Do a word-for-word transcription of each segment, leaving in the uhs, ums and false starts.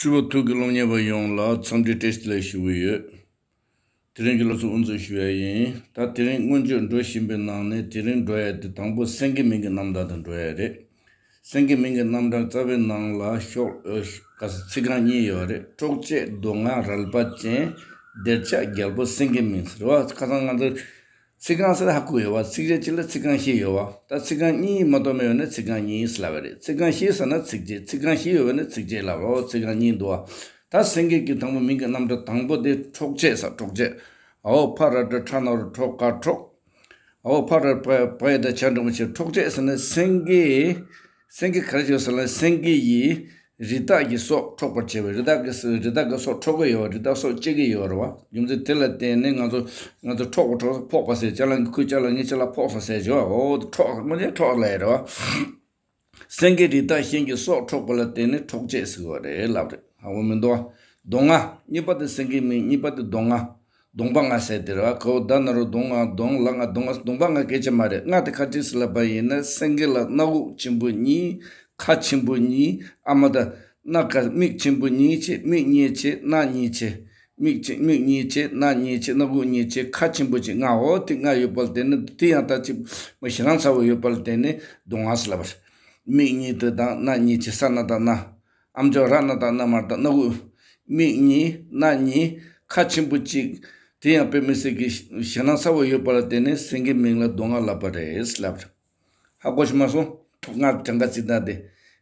ཆུ་བོ་ཐུགས་ཀྱི་སློབ་གཉེར་བ་ཡོངས་ལ་འཚམས་འདྲི་བཀྲ་ཤིས་བདེ་ལེགས་ཞུ་གི་ཡོད། དེ་རིང་གི་སློབ་གསོ་དབུ་འཛུགས་ཞུ་ཡ་ཡིན། ད་དེ་རིང་སྔོན་བརྗོད་འགྲོ་བཞིན་པའི་ནང་ནས་དེ་རིང་འགྲོ་ཡ་དེ་དང་པོ་སེང་གེ་མིང་གི་རྣམ་གྲངས་དེ་འགྲོ་ཡ་རེད། སེང་གེ་མིང་གི་རྣམ་གྲངས་རྩ་བའི་ནང་ལ་ཤོག་ཨ་ཤ- ག་ས་ཚིག་རྐང་གཉིས་ཡོད་རེད། འཕྲོག་བྱེད་མདོ་སྔགས་རལ་པ་ཅན། སྡེར་ཆགས་རྒྱལ་པོ་སེང་གེ་མིང་ཟེར་བ། ཁ་སང་ང་ཚོ་ཚིག་རྐང་ཟེར་ཧ་གོ་ཡོད་བ། ཚིགས་བཅད་གཅིག་ལ་ཚིག་རྐང་བཞི་ཡོད་བ། ད་ཚིག་རྐང་གཉིས་མ་གཏོགས་མེད་ཡོད་ན་ཚིག་རྐང་གཉིས་ལབ་པ་རེད། ཚིག་རྐང་བཞི་ཟེར་ན་ཚིགས་བཅད། ཚིག་རྐང་བཞི་ཡོད་པ་ན་ཚིགས་བཅད་ལབ་རོ། ཚིག་རྐང་གཉིས་འདུག་བ། ད་སེང་གེ་གི་དང་པོ་མིང་གི་རྣམ་གྲངས་དང་པོ་དེ་འཕྲོག་བྱེད་ཟེར། འཕྲོག་བྱེད། འ་འོག་ཕ་ར་སྒྲ་ཁྲ་ན་རོ་འཕྲོ་ཀ་འཕྲོག་འ་འོག་ཕ་ར་བ་བ་ཡ་བཏགས་བྱ་འགྲེང་བུ་བྱེད། འཕྲོག་བྱེད་ཟེར་ན་སེང་གེ། སེང་གེ་ག་རེ་བྱེད་ཟེར་ན་སེང་གེ་ཡིས་རི་དྭགས་ཀྱི་སྲོག་འཕྲོག་པར་བྱེད་པ། རི་དྭགས་ཀྱི་སྲོག- རི་དྭགས་ཀྱི་སྲོག་འཕྲོག་གི་ཡོད་པ། རི་དྭགས་སྲོག་བཅད་ཀྱི་ཡོད་རེད་བ། རྒྱུ་མཚན་དེ་ལ་བརྟེན་ནས་ང་ཚོ- ང་ཚོ་འཕྲོག་པ་འཕྲོག་ཕོག་པ་ཟེར། ཅ་ལག་ཁོའི་ཅ་ལག་ངའི་ཅ་ལག་ཕོག་སོང་ཟེར་བྱས་བ། འོ་འཕྲོག་དངོས་གནས་འཕྲོག་ལབ་ཡ་རེད་བ། སེང་གེ་རི་དྭགས་གཞན་གྱི་སྲོག་འཕྲོག་པ་ལ་བརྟེན་ནས་འཕྲོག་བྱེད་ཟེར་བ་རེད་ལབ་རེད། ཧ་གོ་མི་འདུག་བ། གདོང་ལྔ། གཉིས་པ་དེ་སེང་གེ་མིང་། གཉིས་པ་དེ་གདོང་ལྔ། གདོང་པ་ལྔ་ཟེར་དེ་རེད་བ། ག་འོག་ད་ན་རོ་གདོང་ལྔ། གདོང་ལ་ལྔ། གདོང་ལྔ། གདོང་པ་ལྔ་སྐད་ཆ་མ་རེད། ལྔ་དེ་ག་རེ་ཟེར་ལབ་པ་ཡིན་ན་སེང་གེ་ལ་སྣ་ཁུག་ཆེན་པོ་གཉིས། ཁ་ཆེན་པོ་གཉིས། ཨ་མ་ད། སྣ་ཁ- མིག་ཆེན་པོ་གཉིས་བྱས། མིག་གཉིས་བྱས། སྣ་གཉིས་བྱས། མིག་ཆེ- མིག་གཉིས་བྱས། སྣ་གཉིས་བྱས། སྣ་ཁུག་གཉིས་བྱས། ཁ་ཆེན་པོ་བྱས། ལྔ། འོ་དེ་ལྔ་ཡོད་པ་ལ་བརྟེན་ནས་དེ་ཡང་ད་ཅིག་མ་ཞེ་སྡང་ཚ་བོ་ཡོད་པ་ལ་བརྟེན་ནས་གདོང་ལྔ་ཟེར་ལབ་པ་རེད། མིག་གཉིས་དེ་དང་སྣ་གཉིས་བྱས། ས་ན་བཏགས་སྣ། ཨམ་ཅོག་ར་ན་བཏགས་སྣ་མ་ར་བཏགས་སྣ་ཁུག་མིག་གཉིས། སྣ་གཉིས། ཁ་ཆེན་པོ་གཅིག་དེ་ཡང་དཔེ་མི་སྲིད་ཀྱི་ཞེ་སྡང་ཚ་བོ་ཡོད་པ་ལ་བརྟེན་ནས་སེང་གེ་མིང་ལ་གདོང་ལྔ་ལབ་པ་རེད་ལབ་རེད། ཧ་གོ་ཤི་མ་སོང་། ཐོག་ལྔ་གྲངས་ཀ་ཚིག་དང་དེ།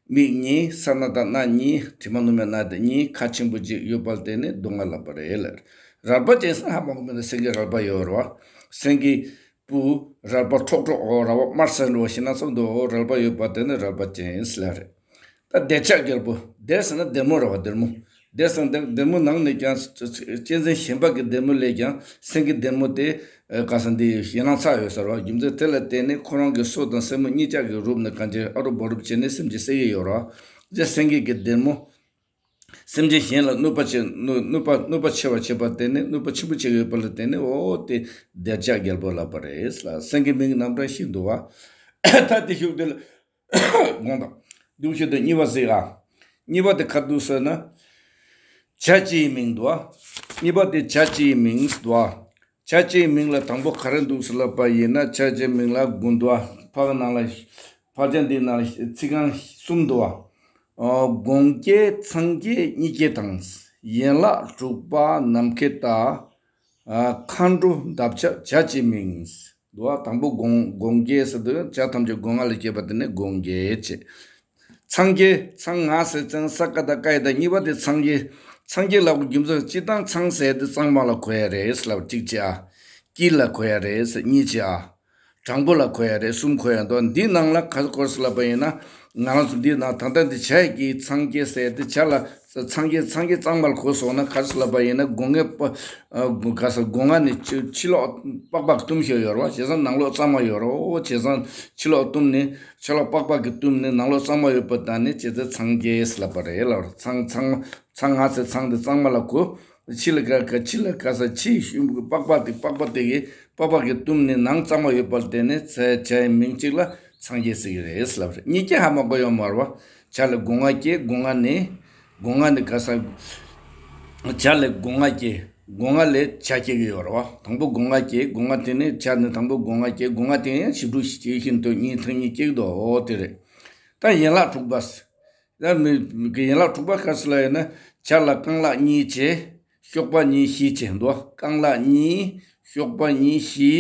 མིག་གཉིས། ས་ན་བཏགས་སྣ་གཉིས། དྲི་མ་ནུ་མའི་ན་དེ་གཉིས། ཁ་ཆེན་པོ་གཅིག་ཡོད་པ་ལ་བརྟེན་ནས་གདོང་ལྔ་ལབ་པ་རེད་ལབ་རེད། རལ་པ་ཅན་ཟེར་ན་ཧ་མ་གོ་མི་འདུག་སེང་གེ་རལ་པ་ཡོད་རེད་བ། སེང་གེ་སྤུ། རལ་པ་འཕྲོག་འཕྲོག་འོ་རལ་པ་དམར་སེར་འདྲ་བོ་ཞེ་སྡང་ཚ་བོ་འདུག་འོ་རལ་པ་ཡོད་པ་དེ་ནི་རལ་པ་ཅན་ཟེར་ལབ་རེད། ད་སྡེར་ཆགས་རྒྱལ་པོ། སྡེར་ཟེར་ན་སྡེར་མོ་རེད་བ། སྡེར་མོ། སྡེར་ཟེར་ན་སྡེར- སྡེར་མོ་ནང་ནས་ཀྱང་གཅན་གཟན་གཞན་པ་གི་སྡེར་མོ་ལས་ཀྱང་སེང་གེ་སྡེར་མོ་དེ་ཨ་ག་ས་འདི་ཞེ་སྡང་ཚ་ཡོད་ས་རེད་བ། རྒྱུ་མཚན་དེ་ལ་བརྟེན་ནས་ཁོ་རང་གི་སོ་དང་སེན་མོ་གཉིས་ཆ་གི་རུབ་ནས་གང་ཅི་ཨ་རུབ་བ་རུབ་བྱས་ནས་སེམས་ཅན་བསད་ཀྱི་ཡོད་རེད་བ། སེང་གེ་གི་སྡེར་མོ། སེམས་ཅན་གཞན་ལ་གནོད་པ་བྱེད- གནོད- གནོད་པ- གནོད་པ་ཆེ་བ་བྱེད་པར་བརྟེན་ནས། གནོད་པ་ཆེན་པོ་བྱེད་ཀྱི་ཡོད་པ་ལ་བརྟེན་ནས་འོ་དེ་སྡེར་ཆགས་རྒྱལ་པོ་ལབ་པ་རེད་ལ། སེང་གེ་མིང་གི་རྣམ་གྲངས་བཞི་འདུག་བ། ད་དེ་ཤུགས་དེ་ལ་དགོངས་དག་འདུག་ཤུགས་དེ་གཉིས་པ་གཟིགས་ཨ། གཉིས་པ་དེ་ག་འདུག་ཟེར་ན། བྱ་བྱེད་མིང་འདུག་བ། གཉིས་པ་དེ་བྱ་བྱེད་མིང་འདུག་བ། བྱ་བྱེད་མིང་ལ་དང་པོ་ག་རེ་འདུག་ཟེར་ལབ་པ་ཡིན་ན། བྱ་བྱེད་མིང་ལ་དགུ་འདུག་བ། ཕ་གི་ནང་ལ་ཕ་ཆ་འདིའི་ནང་ལ་ཚིག་རྐང་གསུམ་འདུག་བ། ཨ། དགོང་སྐྱེས་ཚངས་སྐྱེས་གཉིས་སྐྱེས་དང་། ཡན་ལག་དྲུག་པ་ནམ་མཁའི་རྟགས། ཨ། མཁའ་འགྲོ་འདབ་ཆགས་བྱ་བྱེད་མིང་། འདུག་བ། དང་པོ་དགོང་དགོང་སྐྱེས་ཟེར་དུས་བྱ་ཐམས་ཅད་སྒོ་ང་ལ་སྐྱེས་པ་དེ་ནི་དགོང་སྐྱེས་བྱེད། ཚངས་སྐྱེས། ཚངས་ང་ཟེར་ཚངས་ས་ཀ་བཏགས་སྐ་ཡ་བཏགས། གཉིས་པ་དེ་ཚངས་སྐྱེས། ཚངས་སྐྱེས་ལབ་དགོས་རྒྱུ་མཚན་སྤྱིར་བཏང་ཚངས་ཟེར་དེ་གཙང་མ་ལ་གོ་ཡ་རེད་ཟེར་ལབ། གཅིག་བྱས་ཨ། སྐྱིད་ལ་གོ་ཡ་རེད་ཟེར། གཉིས་བྱས་ཨ། དྲང་པོ་ལ་གོ་ཡ་རེད། གསུམ་གོ་ཡ་འདུག་འདི་ནང་ལ་ག་རེ་གོ་རེད་ཟེར་ལབ་པ་ཡིན་ན། ང་རང་ཚོ་འདི་ནང་ད་ལྟ་འདི་བྱ་ཡི་གེ་ཚངས་སྐྱེས་ཟེར་དེ་བྱ་ལ། ཚངས་སྐྱེས། ཚངས་སྐྱེས་གཙང་མ་ལ་གོ་སོང་ན་ག་རེ་ཟེར་ལབ་པ་ཡིན་ན། སྒོ་ངའི་པ། ཨ། ག་ས་སྒོ་ང་ནས་ཕྱི- ཕྱི་ལོགས་པགས་པ་གིས་བཏུམས་བཞག་ཡོད་རེད་བ། བྱས་ཙང་ནང་ལོགས་གཙང་མ་ཡོད་རེད། འོ་བྱས་ཙང་ཕྱི་ལོགས་བཏུམས་ནས། ཕྱི་ལོགས་པགས་པ་གིས་བཏུམས་ནས་ནང་ལོགས་གཙང་མ་ཡོད་པ་དང་ནི་བྱས་ཙང་ཚངས་སྐྱེས་ལབ་པ་རེད་ལབ་རེད། ཚངས- ཚངས- ཚངས་ང་ཟེར་ཚངས་དེ་གཙང་མ་ལ་གོ། ཕྱི་ལ་ག- ག- ཕྱི་ལ་ག་ས་ཕྱི་ཤུན་པགས་པ་དེ། པགས་པ་དེ་གིས། པགས་པ་གིས་བཏུམས་ནས་ནང་གཙང་མ་ཡོད་པ་ལ་བརྟེན་ནས་བྱ- བྱ་ཡི་མིང་གཅིག་ལ་ཚངས་སྐྱེས་ཟེར་གྱི་རེད་ལབ་རེད། གཉིས་སྐྱེས་ཧ་མ་གོ་ཡོད་མ་རེད་བ། བྱ་ལས་སྒོ་ང་སྐྱེས། སྒོ་ང་ནས། སྒོ་ང་ནས་ག་ས། བྱ་ལས་སྒོ་ང་སྐྱེས། སྒོ་ང་ལས་བྱ་སྐྱེ་གི་ཡོད་རེད་བ། དང་པོ་སྒོ་ང་སྐྱེས། སྒོ་ང་དེ་ནས་བྱ་ནས་དང་པོ་སྒོ་ང་སྐྱེས། སྒོ་ང་དེ་ཡང་བྱིའུ་འབྲུག་སྐྱེ་བཞིན་དུ་གཉིས་ཐེངས་གཉིས་སྐྱེ་གི་འདུག་འོ་དེ་རེད། ད་ཡན་ལག་དྲུག་པ། ད་མི་གི་ཡན་ལག་དྲུག་པ་ག་རེ་ཟེར་ལབ་ཡོད་ན། བྱ་ལ་རྐང་ལག་གཉིས་བྱས། གཤོག་པ་གཉིས་བཞི་བྱས་འདུག་རྐང་ལག་གཉིས། གཤོག་པ་གཉིས་བཞི།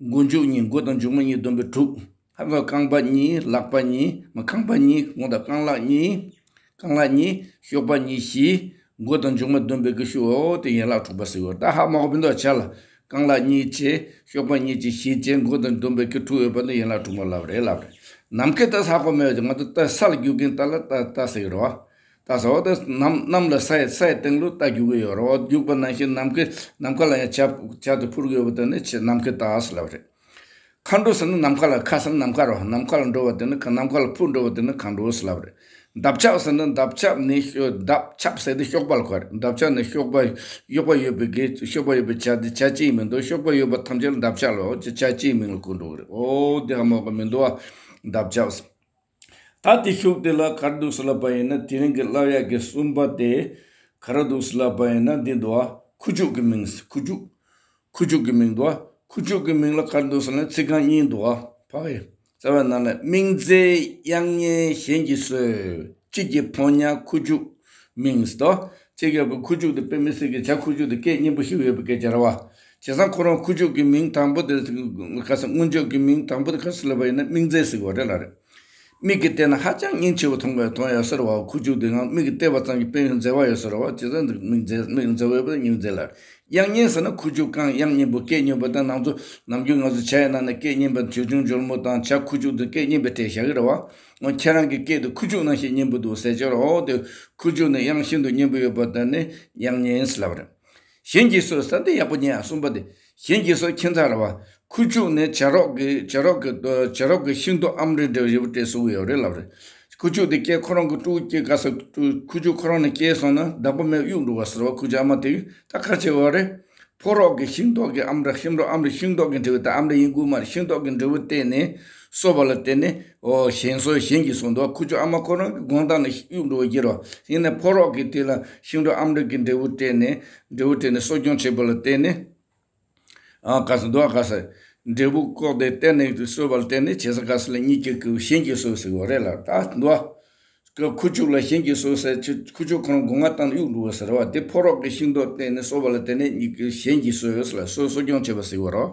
མགོ་མཇུག་གཉིས། མགོ་དང་མཇུག་མ་གཉིས་བསྡོམས་པས་དྲུག་ཧ་ལམ་རྐང་པ་གཉིས། ལག་པ་གཉིས། མ་རྐང་པ་གཉིས། དགོངས་དག་རྐང་ལག་གཉིས། རྐང་ལག་གཉིས། གཤོག་པ་གཉིས་བཞི། མགོ་དང་མཇུག་མ་བསྡོམས་པས་ཀྱི་ཤུ། འོ་དེ་ཡན་ལག་དྲུག་པ་ཟེར་གྱི་ཡོད། ད་ཧ་མ་གོ་བ་འདུག་བྱ་ལ་རྐང་ལག་གཉིས་བྱས། གཤོག་པ་གཉིས་བྱས་བཞི་བྱས། མགོ་དང་བསྡོམས་པས་ཀྱི་དྲུག་ཡོད་པ་འདི་ཡན་ལག་དྲུག་པ་ལབ་རེད་ལབ་རེད། ནམ་མཁའི་རྟགས་ཧ་གོ་མེད་པ་དེ། ང་ཚོ་རྟ་ས་ལ་རྒྱུག་མཁན་རྟ་ལ་རྟ་རྟ་ཟེར་གྱི་རེད་བ། རྟ་ཟེར་བ་དེ་གནམ་གནམ་ལ་ས་ཡི་ས་ཡི་སྟེང་ལ་རྟ་རྒྱུག་གི་ཡོད་རེད་བ། རྒྱུག་པ་ནང་བཞིན་ནམ་མཁའི་ནམ་མཁའ་ལ་ཡང་བྱ་བྱ་དེ་འཕུར་གྱི་ཡོད་པ་དེ་ནི་ཆེ་ནམ་མཁའི་རྟགས་ལབ་རེད། མཁའ་འགྲོ་ཟེར་ན་ནམ་མཁའ་ལ། མཁའ་ཟེར་ན་ནམ་མཁའ་རེད་བ། ནམ་མཁའ་ལ་འགྲོ་བ་དེ་ནི་མཁའ། ནམ་མཁའ་ལ་འཕུར་འགྲོ་བ་དེ་ནི་མཁའ་འགྲོ་ཟེར་ལབ་རེད། འདབ་ཆགས་ཟེར་ན་འདབ་ཆགས་ནི་ཤོ- འདབ་ཆགས་ཟེར་དེ་གཤོག་པ་ལ་གོ་རེད། འདབ་ཆགས་ནི་གཤོག་པ་གཡོགས་པ་ཡོད་པའི་གི་གཤོག་པ་ཡོད་པའི་བྱ་དེ་བྱ་གཅིག་མི་འདུག་གཤོག་པ་ཡོད་པ་ཐམས་ཅད་ལ་འདབ་ཆགས་ལབ་བྱ་གཅིག་མིང་ལ་གོ་འགྲོ་གི་རེད། འོ་དེ་ཧ་མ་གོ་མི་འདུག་བ། འདབ་ཆགས། ད་དེ་ཤུགས་དེ་ལ་ག་རེ་འདུག་ཟེར་ལབ་པ་ཡིན་ན། དེ་རིང་གི་བསླབ་ཡག་གི་གསུམ་པ་དེ་ག་རེ་འདུག་ཟེར་ལབ་པ་ཡིན་ན། འདི་འདུག་ཨ། ཁུ་བྱུག་གི་མིང་། ཁུ་བྱུག་ཁུ་བྱུག་གི་མིང་འདུག་ཨ། ཁུ་བྱུག་གི་མིང་ལ་ག་རེ་འདུག་ཟེར་ན། ཚིག་རྐང་གཉིས་འདུག་ཨ། ཕ་གི་རྩ་བའི་ནང་ལ། མིང་མཛེས་དབྱངས་སྙན་གཞན་གྱིས་གསོལ། གཅིག་གི་ཕོ་ཉ་ཁུ་བྱུག་མིང་ཟེར་དོ། གཅིག་གི་ཁུ་བྱུག་དེ་དཔེ་མི་སྲིད་ཀྱི། བྱ་ཁུ་བྱུག་དེ་སྐད་སྙན་པོ་ཞིག་ཡོད་པའི་སྐད་ཆ་རེད་བ། བྱས་ཙང་ཁོ་རང་ཁུ་བྱུག་གི་མིང་དང་པོ་དེ་ག་ས། སྔོན་འཇུག་གི་མིང་དང་པོ་དེ་ག་ས་ལབ་པ་ཡིན་ན། མིང་མཛེས་ཟེར་བ་རེད་ལ་རེད། མིག་གིས་བལྟས་ན་ཧ་ཅང་སྙིང་རྗེ་པོ་མཐོང་བས། མཐོང་ཡ་ཟེར་བ། ཁུ་བྱུག་དེ་ང་མིག་གིས་བལྟས་པ་ཙམ་གྱིས་དཔེ་མཛེས་པ་ཡོད་ཟེར་བ། བྱས་ཙང་འདི་མིང་མཛེས། མིང་མཛེས་པ་ཡོད་པ་མིང་མཛེས་ལ། དབྱངས་སྙན་ཟེར་ན་ཁུ་བྱུག་རྐང་དབྱངས་སྙན་པོ་སྐད་སྙན་པོ་དང་། ནང་ཚོ་ནམ་རྒྱུན་ང་ཚོ་ཇ་ཡི་ནང་ན་སྐད་སྙན་པ་ཇོ་ཆུང་ཇོ་མོ་དང་ཇ་ཁུ་བྱུག་དེ་སྐད་སྙན་པའི་གྲས་བཞག་གི་རེད་བ། འོ་ཁྱེད་རང་གི་སྐད་དེ་ཁུ་བྱུག་ནང་བཞིན་སྙན་པོ་འདུག་ཟེར་ཅོག་ར། འོ་དེ་ཁུ་བྱུག་ནི་དབྱངས་ཤིན་ཏུ་སྙན་པོ་ཡོད་པ་དེ་ནི་དབྱངས་སྙན་ཟེར་ལབ་རེད། གཞན་གྱིས་གསོལ་ཟེར་འདི་ཡག་པོ་ཉན་ཨ། གསུམ་པ་དེ། གཞན་གྱིས་གསོལ་ཁྱད་མཚར་རེད་བ། ཁུ་བྱུག་ནི་བྱ་རོག་གི། བྱ་རོག་གི། བྱ་རོག་གི་ཤིང་ཏོག་ཨམ་རི་འདྲ་བོ་ཞེ་པོ་སྤྲད་བཟོ་གི་ཡོད་རེད་ལབ་རེད། ཁུ་བྱུག་དེ་སྐྱེས། ཁོ་རང་གི་ཕྲུ་གུ་སྐྱེས་ག་ས། ཁུ་བྱུག་ཁོ་རང་ནས་སྐྱེས་སོང་ན་བདག་པོ་མེད་གཡུག་འགྲོ་བ་ཟེར་བ། ཁུ་བྱུག་ཨ་མ་དེ་ད་ག་རེ་བྱེད་དགོས་རེད། ཕོ་རོག་གི་ཤིང་ཏོག་གི་ཨམ་རི། ཤིང་ཏོག་ཨམ་རི། ཤིང་ཏོག་གི་འབྲས་བུ་དེ། ཨམ་རི་ཡིན་དགོས་མ་རེད། ཤིང་ཏོག་གི་འབྲས་བུ་བལྟས་ནས་གསོལ་བ་ལ་བརྟེན་ནས། འོ་གཞན་གསོལ། གཞན་གྱིས་གསོལ་འདུག་ཁུ་བྱུག་ཨ་མ་ཁོ་རང་གི་དགོང་དག་ནས་གཡུག་འགྲོ་བ་གྱིས་རོ། ཡིན་ནའི་ཕོ་རོག་གི་དེ་ལ་ཤིང་ཏོག་ཨམ་རི་གི་འབྲས་བུ་སྤྲད་ནས། འབྲས་བུ་སྤྲད་ནས་གསོ་སྐྱོང་བྱེད་པ་ལ་བརྟེན་ནས། ཨ་ག་ས་འདུག་ཨ། ག་ས། འབྲས་བུ་བཀོག་སྟེ་བལྟས་ནས་གསོལ་བ་ལ་བརྟེན་ནས། བྱས་ཙང་ག་ས་ལ་གཉིས་ཀྱི་གུ་གཞན་གྱིས་གསོལ་ཟེར་བ་རེད་ལ། ད་འདུག་ཨ། ཁུ་བྱུག་ལ་གཞན་གྱིས་གསོལ་ཟེར། ཁུ་བྱུག་ཁོ་རང་སྒོ་ང་བཏང་ནས་གཡུག་འགྲོ་བ་ཟེར་བ་དེ། ཕོ་རོག་གི་ཤིང་ཏོག་བལྟས་ནས་གསོལ་བ་ལ་བརྟེན་ནས་གཉིས་ཀྱི་གཞན་གྱིས་གསོལ་ཟེར་ལ། གསོལ། གསོ་སྐྱོང་བྱེད་པ་ཟེར་བ་རོ།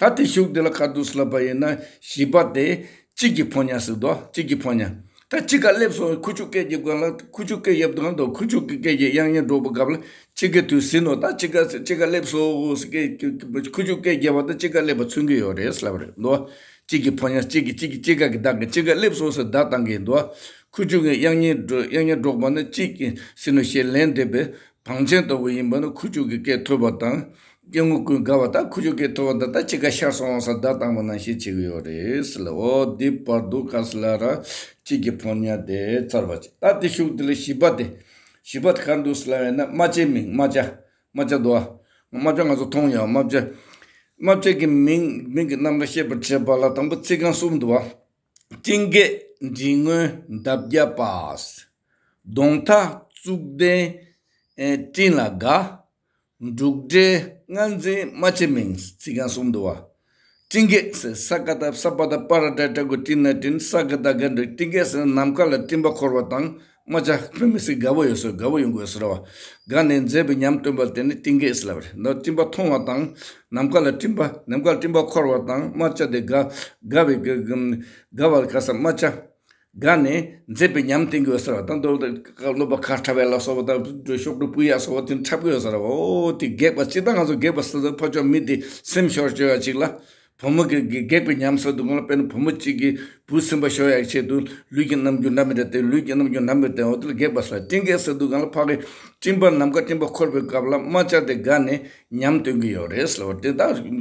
ད་དེ་ཤུགས་དེ་ལ་ག་རེ་འདུག་ཟེར་ལབ་པ་ཡིན་ན། བཞི་པ་དེ་གཅིག་གི་ཕོ་ཉ་ཟེར་དོ། གཅིག་གི་ཕོ་ཉ། ད་གཅིག་ག་སླེབས་སོང་། ཁུ་བྱུག་སྐད་རྒྱབ་སྒང་ལ། ཁུ་བྱུག་སྐད་རྒྱབ་སྒང་དུ་ཁུ་བྱུག་གི་སྐད་ཀྱི་དབྱངས་སྙན་སྒྲོག་པའི་སྐབས་ལ་གཅིག་གི་དུས་ཟིན་ནོ། ད་གཅིག་ག་གཅིག་ག་སླེབས་སོང་ཟེར། སྐད་ཁུ་བྱུག་སྐད་རྒྱབ་པ་དང་གཅིག་ག་སླེབས་པ་མཚོན་གྱི་ཡོད་རེད་ལབ་རེད་དོ། གཅིག་གི་ཕོ་ཉ། གཅིག་གི་གཅིག་གི་གཅིག་ག་གི་བདག་གི་གཅིག་ག་སླེབས་སོང་ཟེར་བརྡ་བཏང་གི་འདུག་ཁུ་བྱུག་གི་དབྱངས་སྙན་སྒྲོག་དབྱངས་སྙན་སྒྲོག་པ་ནི་གཅིག་གི་ཟིན་ནོ་ཞེས་ལན་འདེབས་པའི་བང་ཆེན་ལྟ་བུ་ཡིན་པ་ནི། ཁུ་བྱུག་གི་སྐད་ཐོས་པ་དང་སྐྱེ་དངོས་ཀུན་དགའ་བ་དང་། ཁུ་བྱུག་སྐད་ཐོས་པ་དང་ད་གཅིག་ག་ཤར་སོང་ཟེར་བརྡ་བཏང་བ་ནང་བཞིན་བྱེད་ཀྱི་ཡོད་རེད་ཟེར་ལ། འོ་འདི་བར་དུ་ག་ས་ལ་ར་གཅིག་གི་ཕོ་ཉ་དེ་ཚར་བ་ཅིག་ད་དེ་ཤུགས་དེ་ལ་བཞི་པ་དེ། བཞི་པ་དེ་ག་རེ་འདུག་ཟེར་ལབ་ཡིན་ན། རྨ་བྱའི་མིང་། རྨ་བྱ། རྨ་བྱ་འདུག་ཨ། རྨ་བྱ་ང་ཚོ་མཐོང་ཡོད། རྨ་བྱ། རྨ་བྱ་གི་མིང་། མིང་གི་རྣམ་གྲངས་བཤད་པར་བྱེད་པ་ལ་དང་པོ་ཚིག་རྐང་གསུམ་འདུག་ཨ། སྤྲིན་སྐད། མགྲིན་སྔོན། འདབ་བརྒྱ་པ། གདོང་ཐག་གཙུག་ལྡན་སྤྲིན་ལ་དགའ། འབྲུག་སྒྲའི་མངའ་འཛིན་རྨ་བྱའི་མིང་། ཚིག་རྐང་གསུམ་འདུག་བ། སྤྲིན་སྐད་ཟེར། ས་ཀ་བཏགས་ས་པ་བཏགས་སྤ་ར་ཏྲ་ཏྲ་གུ་སྤྲིན་ན་སྤྲིན། ས་ཀ་བཏགས་སྒ་འབྲི། སྤྲིན་སྐད་ཟེར་ན་ནམ་མཁའ་ལ་སྤྲིན་པ་འཁོར་བ་དང་། རྨ་བྱ་དཔེ་མི་སྲིད་དགའ་པོ་ཡོད་ས། དགའ་པོ་ཡོང་དགོས་ཟེར་བ། དགའ་ནས་མཛེས་པའི་ཉམས་སྟོན་པ་དེ་ནི་སྤྲིན་སྐད་ཟེར་ལབ་རེད། ནོ། སྤྲིན་པ་མཐོང་བ་དང་། ནམ་མཁའ་ལ་སྤྲིན་པ། ནམ་མཁའ་ལ་སྤྲིན་པ་འཁོར་བ་དང་། རྨ་བྱ་དེ་དགའ། དགའ་བའི་དགའ་བ་ག་ས། རྨ་བྱ་དགའ་ནས་མཛེས་པའི་ཉམས་སྟོན་གྱི་ཡོད་ཟེར་བ་དང་། དོ་སློབ་པ་ཁ་འཁྲབ་པ་ལ་སོགས་པ་དང་། ཤོག་དྲུག་ཕུལ་ཡ་སོགས་པ་དེ་འཁྲབ་ཀྱི་ཡོད་ཟེར་བ། འོ་དེ་སྒེག་པ་ཅིག་ད་ང་ཚོ་སྒེག་པ་ཟེར་དུས་ཕར་ཕྱོགས་མི་དེ་སེམས་ཤོར་བཅུག་ཡ་ཅིག་ལ། བུ་མོ་གི་གི་སྒེག་པའི་ཉམས་ཟེར་དུས་སྒང་ལ། དཔེར་ན་བུ་མོ་གཅིག་གིས་བུ་སེམས་པ་ཤོར་ཡག་ཆེད་དུ་ལུས་ཀྱི་རྣམ་འགྱུར་འདྲ་མི་འདྲ་སྟོན། ལུས་ཀྱི་རྣམ་འགྱུར་འདྲ་མི་འདྲ་སྟོན། འོ་དེ་ལ་སྒེག་པ་ཟེར། སྤྲིན་སྐད་ཟེར་དུས་སྒང་ལ་ཕ་གི་སྤྲིན་པ་ནམ་མཁའ་སྤྲིན་པ་འཁོར་བའི་སྐབས་ལ་རྨ་བྱ་དེ་དགའ་ནས་ཉམས་སྟོན་གྱི་ཡོད་རེད་ཟེར་བ། དེ་ད་རྨ་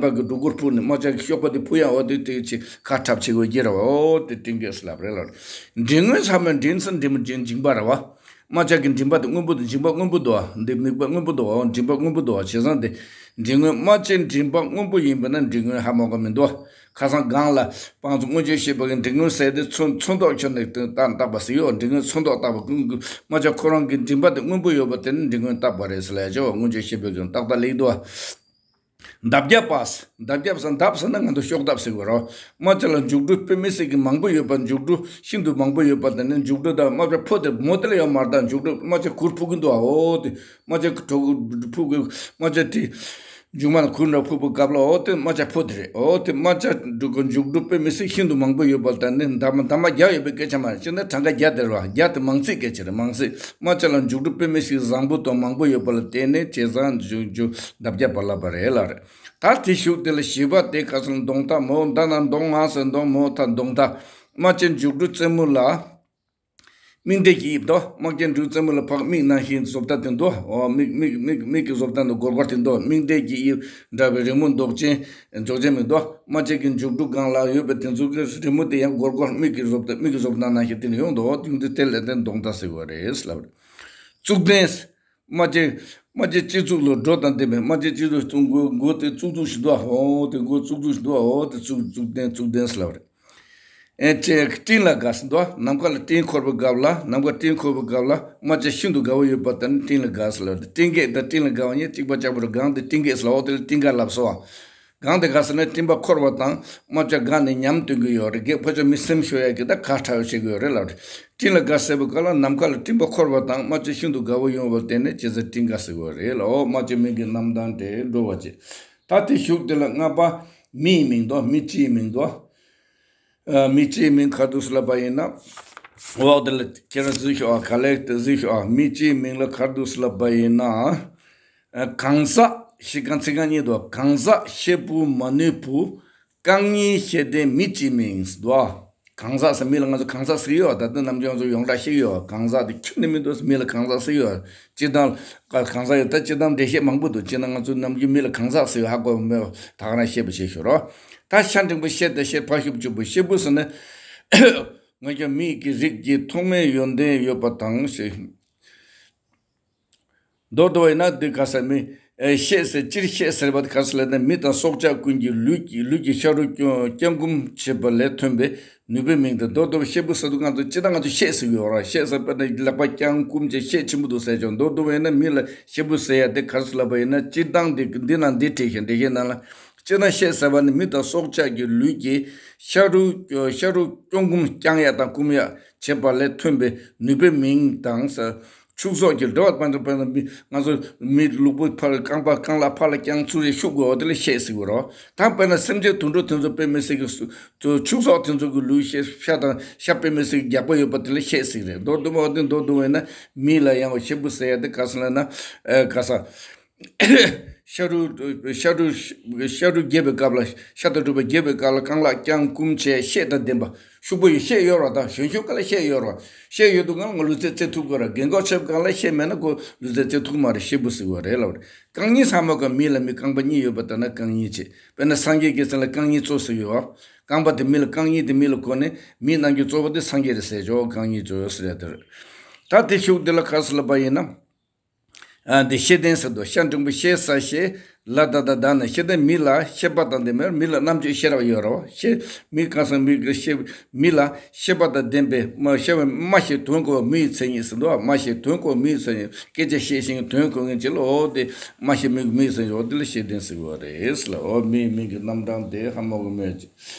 བྱ་གི་སྒྲོ་སྐུར་ཕུལ་ནས་རྨ་བྱ་གི་གཤོག་པ་དེ་ཕུལ་ཡང་། འོ་དེ་དེ་ཆེ་ཁ་འཁྲབ་བྱེད་དགོས་ཀྱི་རེད་བ། འོ་དེ་སྤྲིན་སྐད་ཟེར་ལབ་རེད་ལ། མགྲིན་སྔོན་ཟེར་བ། མགྲིན་ཟེར་མགྲིན་པ་མགྲིན་འཇིང་པ་རེད་བ། རྨ་བྱ་གི་མགྲིན་པ་དེ་སྔོན་པོ་དང་། མགྲིན་པ་སྔོན་པོ་འདུག་བ། འདི་མིག་པ་སྔོན་པོ་འདུག་བ། མགྲིན་པ་སྔོན་པོ་འདུག་བ། བྱས་ཙང་དེ་མགྲིན་སྔོན། རྨ་བྱའི་མགྲིན་པ་སྔོན་པོ་ཡིན་པ་ན་མགྲིན་སྔོན་ཧ་མ་གོ་མི་འདུག་བ། ཁ་སང་སྒང་ལ་པང་གཙོ་མངོན་སྤྱོད་བཤད་པ་གི་མགྲིན་སྔོན་ཟེར་དེ་ཚོན་ཚོན་མདོག་ཁྱོན་ནས་བཏགས་པ་ཟེར་ཡོད། མགྲིན་སྔོན་ཚོན་མདོག་བཏགས་པ། རྨ་བྱ་ཁོ་རང་གི་མགྲིན་པ་དེ་སྔོན་པོ་ཡོད་པ་དེ་ནི་མགྲིན་སྔོན་བཏགས་པ་རེད་ཟེར་ལབ་ཡ་ཅིག་བ། མངོན་སྤྱོད་བཤད་པ་གི་ཏག་ཏག་ལེགས་འདུག་བ། འདབ་བརྒྱ་པ། འདབ་བརྒྱ་པ་ཟེར། འདབ་ཟེར་ན་ང་ཚོ་གཤོག་འདབ་ཟེར་གི་རེད། རྨ་བྱ་ལ་མཇུག་སྒྲོ་དཔེ་མི་སྲིད་ཀྱི་མང་པོ་ཡོད་པ། མཇུག་སྒྲོ་ཤིན་ཏུ་མང་པོ་ཡོད་པ་དེ་ནི་མཇུག་སྒྲོ་དང་རྨ་བྱ་ཕོ་དེ་མོ་དེ་ལ་ཡང་མར་དང་མཇུག་སྒྲོ། རྨ་བྱ་གུར་ཕུབ་ཀྱི་འདུག་ཨ། འོ་དེ་རྨ་བྱ་གྲོ་གུར་ཕུབ་ཀྱི། རྨ་བྱ་དེ་མཇུག་མ་ལ་གུར་འདྲ་ཕུབ་པའི་སྐབས་ལ། འོ་དེ་རྨ་བྱ་ཕོ་དེ་རེད། འོ་དེ་རྨ་བྱ་གྲོ་གུར་མཇུག་སྒྲོ་དཔེ་མི་སྲིད་ཤིན་ཏུ་མང་པོ་ཡོད་པ་དེ་ནི་འདབ་མ། འདབ་མ་བརྒྱ་ཡོད་པའི་སྐད་ཆ་མ་རེད། ཅི་འདྲ་གྲངས་ཀ་བརྒྱ་དེ་རེད་བ། བརྒྱ་དེ་མང་ཚིག་སྐད་ཆ་རེད། མང་ཚིག་རྨ་བྱ་ལ་མཇུག་སྒྲོ་དཔེ་མི་སྲིད་བཟང་པོ་དང་མང་པོ་ཡོད་པ་ལ་བརྟེན་ནས། བྱས་ཙང་མཇུག་མཇུག་འདབ་བརྒྱ་པ་ལབ་པ་རེད་ལ་རེད། ད་དེ་ཤུགས་དེ་ལ་བཞི་པ་དེ་ག་ས་ལ། གདོང་ཐག་མོ། ད་ན་གདོང་ང་ཟེར་གདོང་། མོ་ཐག་གདོང་ཐག། རྨ་བྱའི་མཇུག་སྒྲོ་རྩེ་མོ་ལ་མིག་འབྲས་ཀྱི་དབྱིབས་དོ། རྨ་བྱའི་མཇུག་རྩེ་མོ་ལ་ཕ་གི་མིག་ནང་བཞིན་བཟོ་ལྟ་དེ་འདུག་འོ་མིག་མིག་མིག་མིག་གི་བཟོ་ལྟ་འདུག་སྒོར་སྒོར་དེ་འདུག་མིག་འབྲས་ཀྱི་དབྱིབས་འདྲ་བའི་རི་མོ་འདོགས་ཅན་འཇོག་ཅན་མི་འདུག་རྨ་བྱ་གི་མཇུག་སྒྲོ་སྒང་ལ་ཡོད་པའི་དེ་ཚོ་གི་རི་མོ་དེ་ཡང་སྒོར་སྒོར་མིག་གི་བཟོ་ལྟ། མིག་གི་བཟོ་ལྟ་ནང་བཞིན་དེ་ནས་ཡོང་འདུག་འོ་དེ་འདི་དེ་ལ་དེ་གདོང་ཐག་ཟེར་བ་རེད་ལབ་རེད། གཙུག་ལྡན། རྨ་བྱའི་རྨ་བྱའི་སྤྱི་གཙུག་ལ་སྒྲོ་དང་ལྡན་པའི། རྨ་བྱའི་སྤྱི་གཙུག་མགོ་མགོ་དེ་གཙུག་གཙུག་ཞིག་འདུག་འོ་དེ་མགོ་གཙུག་གཙུག་ཞིག་འདུག་འོ་དེ་གཙུག་གཙུག་ལྡན། གཙུག་ལྡན་ཟེར་ལབ་རེད། ཨེ་ཅེ་སྤྲིན་ལ་དགའ་ཟེར་འདུག་ནམ་མཁའ་ལ་སྤྲིན་འཁོར་བའི་སྐབས་ལ། ནམ་མཁའ་སྤྲིན་འཁོར་བའི་སྐབས་ལ་རྨ་བྱ་ཤིན་ཏུ་དགའ་བོ་ཡོད་པ་དེ་ནི་སྤྲིན་ལ་དགའ་ཟེར་ལབ། སྤྲིན་སྐད་དང་སྤྲིན་ལ་དགའ་བ་གཉིས་གཅིག་པ་གཅིག་པ་རེད། གང་དེ་སྤྲིན་སྐད་ཟེར་ལབ། འོ་དེ་ལ་སྤྲིན་དགའ་ལབ་སོང་། གང་དེ་དགའ་ཟེར་ན་སྤྲིན་པ་འཁོར་བ་དང་རྨ་བྱ་དགའ་ནས་ཉམས་སྟོན་གྱི་ཡོད་རེད། སྐད་ཕོ་ཅོ་མི་སེམས་ཤོར་ཡ་གི་ད་ཁ་ཁྲ་བོ་བྱེད་ཀྱི་ཡོད་རེད་ལབ་རེད། སྤྲིན་ལ་དགའ་ཟེར་བའི་སྐབས་ལ་ནམ་མཁའ་ལ་སྤྲིན་པ་འཁོར་བ་དང་རྨ་བྱ་ཤིན་ཏུ་དགའ་བོ་ཡོང་བར་བརྟེན་ནས་བྱས་ཙང་སྤྲིན་དགའ་ཟེར་བ་རེད་ལ། འོ་རྨ་བྱ་མིང་གི་རྣམ་གྲངས་དེ་འགྲོ་བ་བྱེད། ད་དེ་གཞུག་དེ་ལ་ལྔ་པ་མིའི་མིང་དོ། མི་སྤྱིའི་མིང་དོ། ཨ། མི་སྤྱིའི་མིང་ག་རེ་འདུག་ཟེར་ལབ་པ་ཡིན་ན། འོག་དེ་ལ་ཁྱེད་རང་གཟིགས་ཤོག་ཨ། ག་ལེར་དེ་གཟིགས་ཤོག་ཨ། མི་སྤྱིའི་མིང་ལ་ག་རེ་འདུག་ཟེར་ལབ་པ་ཡིན་ན། ཨ། གང་ཟག་ཞེས་གང་ཚིག་རྐང་གཉིས་འདུག་གང་ཟག་ཤེད་བུ་མ་ནུས་བུ། རྐང་གཉིས་ཤེས་ལྡན་མི་སྤྱིའི་མིང་ཟེར་འདུག་གང་ཟག་ཟེར་མི་ལ་ང་ཚོ་གང་ཟག་ཟེར་གྱི་ཡོད། ད་ལྟ་ནམ་རྒྱུན་ང་ཚོ་ཡོངས་གྲགས་བཤད་ཀྱི་ཡོད། གང་ཟག་དེ་ཁྱོན་ནས་མི་འདུག་མི་ལ་གང་ཟག་ཟེར་གྱི་ཡོད། སྤྱིར་བཏང་གང་ཟག་ཡོད། ད་སྤྱིར་བཏང་འགྲེལ་བཤད་མང་པོ་འདུག་སྤྱིར་བཏང་ང་ཚོ་ནམ་རྒྱུན་མི་ལ་གང་ཟག་ཟེར་ཡོད། ཧ་གོ་མེད་པ་ད་ག་རང་བཤད་པ་བྱེད་ཤོག་རོགས། ད་ཤ་འབྲིང་པོ་ཤེ་དང་ཤེད་ཕ་ཤུབ་གཅིག་པོ་ཤེད་བུ་ཟེར་ན། ང་ཚོ་མི་གི་རིགས་ཀྱི་ཐོག་མའི་ཡོན་ཏན་ཡོད་པ་དང་ཞེས། མདོར་བསྡུ་བ་ཡིན་ན་འདི་ག་ས་མི་ཨེ་ཤེད་ཟེར། སྤྱིར་ཤེད་ཟེར་བ་དེ་ག་ས་ལབ་ན་མི་དང་སྲོག་ཆགས་ཀུན་གྱི་ལུས་ཀྱི་ལུས་ཀྱི་ཤ་རུས་བསྐྱང་བསྐྱང་བསྐུམ་བྱེད་པ་ལས་ཐོན་པའི་ནུས་པའི་མིང་དང་། མདོར་བསྡུ་བ་ཤེད་བུ་ཟེར་དུས་ང་ཚོ་སྤྱིར་བཏང་ང་ཚོ་ཤེད་ཟེར་གྱི་ཡོད་རེད། ཤེད་ཟེར་བ་ནི་ལག་པ་བརྐྱང་བསྐུམ་བྱས་ཤེད་ཆེན་པོ་འདུག་ཟེར་ཀྱང་། མདོར་བསྡུ་བ་ཡིན་ན་མི་ལ་ཤེད་བུ་ཟེར་ཡ་དེ་ག་རེ་ཟེར་ལབ་པ་ཡིན་ན། སྤྱིར་བཏང་འདི་འདི་ནང་འདི་བྲིས་ཤིང་འགྲེལ་བཤད་ནང་ལ། སྤྱིར་ན་ཤེད་ཟེར་བ་ནི་མི་དང་སྲོག་ཆགས་ཀྱི་ལུས་ཀྱི་ཤ་རུས་ཤ་རུས་བསྐྱང་བསྐུམ་བསྐྱང་ཡ་དང་བསྐུམ་ཡ་བྱེད་པ་ལས་ཐོན་པའི་ནུས་པའི་མིང་དང་ཟེར། ཕྱུགས་ཟོག་གི་འགྲོ་བ་དཔལ་འབྱོར་དཔལ་ན་མི་ང་ཚོ་མི་ལུས་པོ་ཕར་རྐང་པ་རྐང་ལག་ཕར་ལ་བརྐྱང་ཚུར་རེ་ཤུགས་དགོས་པ་དེ་ལ་ཤེད་ཟེར་གྱི་རེད། ད་དཔེར་ན་སེམས་ཅན་དུད་འགྲོ་དེ་ཚོ་དཔེ་མི་སྲིད་ཀྱི་སུ་ཚོ་ཕྱུགས་ཟོག་དེ་ཚོ་གི་ལུས་ཤེད་ཤ་དང་ཤ་དཔེ་མི་སྲིད་ཀྱི་རྒྱགས་པ་ཡོད་པ་དེ་ལ་ཤེད་ཟེར་གྱི་རེད། མདོར་བསྡུ་བ་དེ་མདོར་བསྡུ་བ་ཡིན་ན་མི་ལ་ཡང་ཤེད་བུ་ཟེར་ཡ་དེ་ག་ས་ལབ་ན། ཨ། ག་ས། ཤ་རུས་ཤ་རུས་ཤ་རུས་རྒྱས་པའི་སྐབས་ལ། ཤ་དང་གྲུབ་པ་རྒྱས་པའི་སྐབས་ལ་རྐང་ལག་བརྐྱང་བསྐུམ་བྱས་ཤེད་དང་ལྡན་པ། ཤུགས་པོ་ཡོད། ཤེད་ཡོད་རེད། ད་གཞོན་ཤོས་སྐབས་ལ་ཤེད་ཡོད་རེད། ཤེད་ཡོད་དུས་སྒང་ལ་ལུས་རྩལ་རྩེད་ཐུབ་དགོས་རེད། རྒན་གོག་ཆགས་སྒང་ལ་ཤེད་མེད་ན་ཁོ་ལུས་རྩལ་རྩེད་ཐུབ་མ་རེད། ཤེད་བུ་ཟེར་བ་རེད་ལབ་རེད། རྐང་གཉིས་ཚང་མ་ག་མི་ལ་མི་རྐང་པ་གཉིས་ཡོད་པ་ལྟར་ན་རྐང་གཉིས་བྱེད། དཔེར་ན་སངས་རྒྱས་ཀྱི་མཚན་ལ་རྐང་གཉིས་གཙོ་ཟེར་གྱི་ཡོད། རྐང་པ་དེ་མི་ལ་རྐང་གཉིས་དེ་མི་ལ་གོ་ནས་མིའི་རྣམ་འགྱུར་གཙོ་བོ་དེ་སངས་རྒྱས་རེད་ཟེར་ཆོག་རྐང་གཉིས་གཙོ་ཟེར་ཡ་དེ་རེད། ད་དེ་ཤུགས་དེ་ལ་ག་རེ་ཟེར་ལབ་པ་ཡིན་ན། ཨ། འདི་ཤེས་ལྡན་ཟེར་དུས་ཤ་འགྲེང་བུ་ཤེ་ས་ཤེ་ལ་ད་ད་ད་ན་ཤེས་ལྡན། མི་ལ་ཤེས་པ་དང་ལྡན་པའི་མི་ལ་རྣམ་དཔྱོད་ཤེས་རབ་ཡོད་རེད་བ། ཤེས་མི་གང་ཟག་མི་གི་ཤེས་མི་ལ་ཤེས་པ་དང་ལྡན་པའི་སྨྲ་ཤེས་པ། སྨྲ་ཤེས་དོན་གོ་བ་མི་ཡི་མཚན་ཉིད་ཟེར་འདུག་བ། སྨྲ་ཤེས་དོན་གོ་བ་མི་ཡི་མཚན་ཉིད། སྐད་ཆ་བཤད་ཤེས་དོན་གོ་མཁན་ཅིག་ལ། འོ་དེ་སྨྲ་ཤེས་མི་མི་ཡི་མཚན་ཉིད། འོ་དེ་ལ་ཤེས་ལྡན་ཟེར་བ་རེད་ལ། འོ་མིའི་མིང་གི་རྣམ་གྲངས་དེ་ཧ་མ་གོ་མེད་ཅིག་